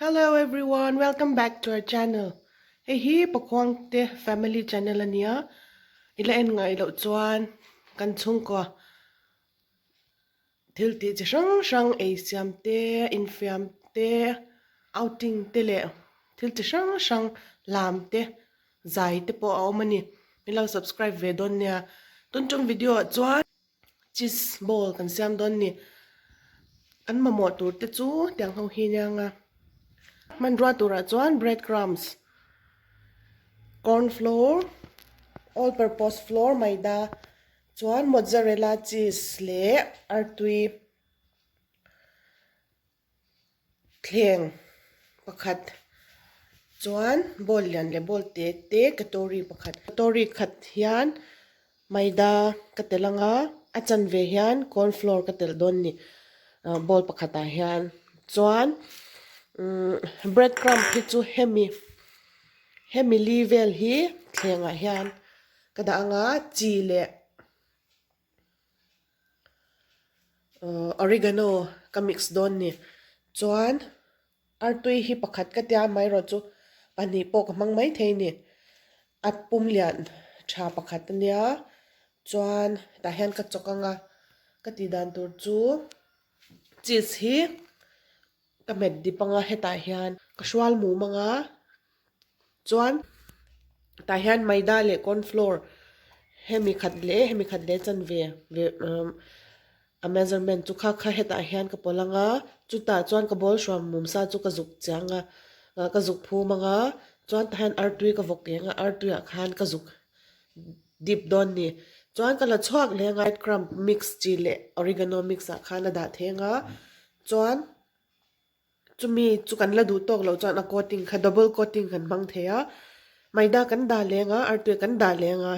Hello everyone, welcome back to our channel. Hei hi Pakhuangte family channel ania. Ila en ngai loh chuan kan chhungkaw thil tih chi hrang hrang ei siam te, infiam te, outing te leh thil chi hrang hrang lam te, zai te pawh a awm a ni. Min lo subscribe ve dawn nia. Tun tum video ah chuan Cheese ball kan siam dawn ni. Kan mamawh tur te chu tiang ho hi nia nga. Hmanrua turah chuan bread crumbs, corn flour, all purpose flour, maida chuan mozzarella cheese leh artui. Thleng pakhat chuan bowl lian leh bowl te te katori pakhat katori khat hian maida ka telh ang a a chanve hian corn flour ka telh dawn a ni ah bowl pakhatah hian chuan umm bread crumb hi chu hemi hemi li vel hi thlengah hian ka dah ang a chi leh. Oregano ka mix dawn ni chuan artui hi pakhat ka tia amaherawhchu pahnih pawh ka hmang maithei a ni a pum lian tha pakhat a nia chuan tah hian ka chawk ang a ka tih dan tur chu cheese hi ka hmet dip ang a hetah hian ka hrual mum ang a. Chuan tah hian maida leh corn flour hemi khat leh hemi khat leh chanve ve umm a measurement chu kha kha hetah hian ka pawlh ang a chutah chuan ka bowl hruam mum sa chu ka zuk chiang a ah ka zuk phum ang a chuan tah hian artui ka vawk eng a artui ah khan ka zuk dip dawn a ni chuan ka la chhuak leh ang a bread crumb mix chi leh oregano mix ah khan a dah thei ang a chuan. Chumi chu kan la duh tawk loh chuan a coating kha double coating kan hmang thei a, maida kan dah leng a artui kan dah leng a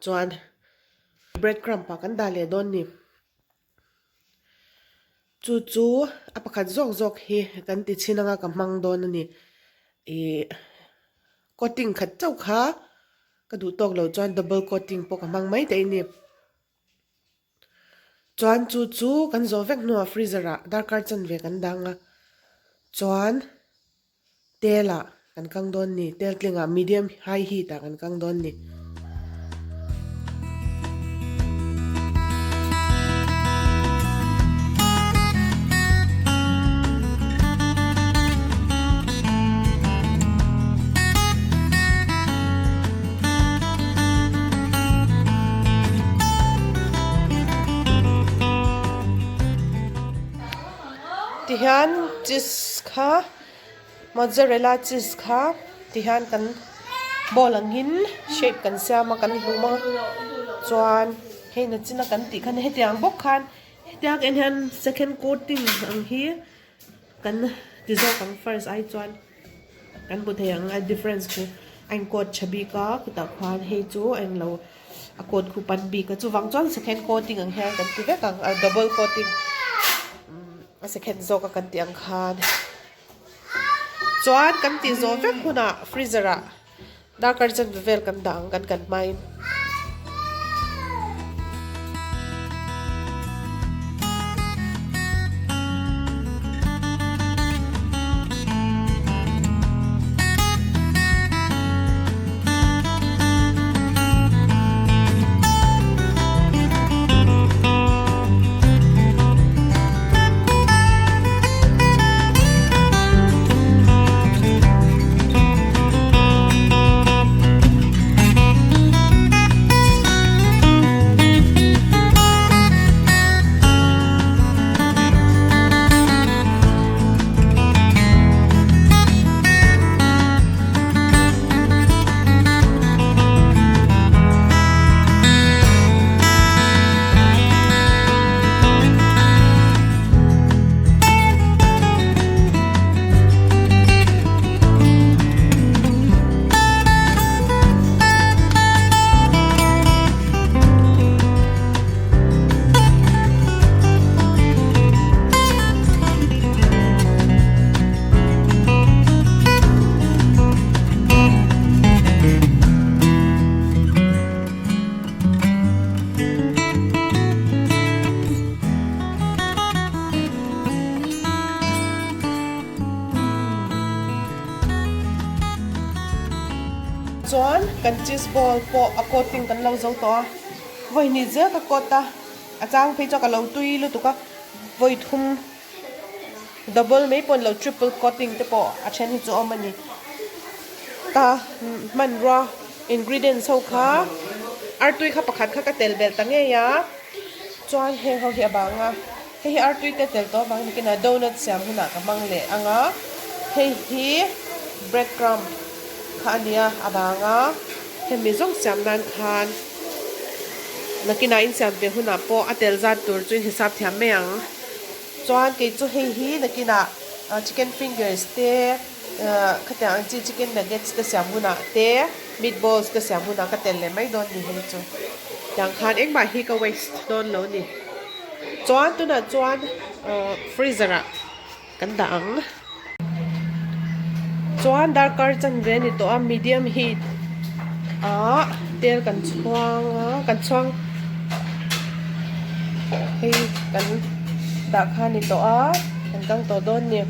chuan bread crumb ah kan dah leh dawn ni. Chu chu a pakhat zawk zawk hi kan ti chhin anga ka hmang dawn a ni. Ih coating khat chauh kha ka duh tawk loh chuan double coating pawh ka hmang mai thei a ni. Chuan chu chu kan zawh vek hnuah freezer ah darkar chanve kan dang a, chuan tel ah kan kang dawn ni, tel tling ah medium high heat ah kan kang dawn ni. Tihian cheese kha mozzarella cheese kha tihian kan bowl angin shape kan siam a kan hlum a chuan hei nachina kan tih khan hetiang bawk khan hetiang en hian second coating ang hi kan ti zawk ang first ai chuan. Kan hmu thei ang a difference chu a in coat tha bik a khutah khuan hei chu a englo a coat khu pan bik a chuvang chuan second coating ang hian kan ti vek ang a double coating a second zawk a kan tih ang khan chuan kan tih zawh vek hunah freezer ah darkar chanve vel kan dah ang kan kan hmain. chuan kan cheese ball pawh a coating kan lo zo tawh a, vawi hnih zel ka coat a, a chang phei chuan ka lo tui lutuk a, vawi thum double mai pawh ni lo triple coating te pawh a then hi chu a awm a ni. Ka hmanrua ingredients ho kha artui kha pakhat kha ka tel belh ta ngei a, chuan heng ho hi a bang a. Hei hi artui te tel tawh avangin nikin a donut siam hunah ka hmang leh ang a, hei hi bread crumb kha a nia a bang a, hemi zawng siam nan khan nakinah in siam ve hunah pawh a tel zat tur chu in hisap thiam mai ang. Chuan kei chu hei hi nakinah chicken fingers te khatiang ang chi chicken nuggets te siam hunah te meatballs te siam hunah ka tel leh mai dawn ni hei chu. Tiang khan engmah hi ka waste dawn lo ni. Chuan tunah chuan freezer ah kan dah ang. Chuan darkar chanve a ni tawh a medium heat ah tel kan chhuang a kan chhuang hei kan dah kha a ni tawh a kan kang tawh dawn a ni.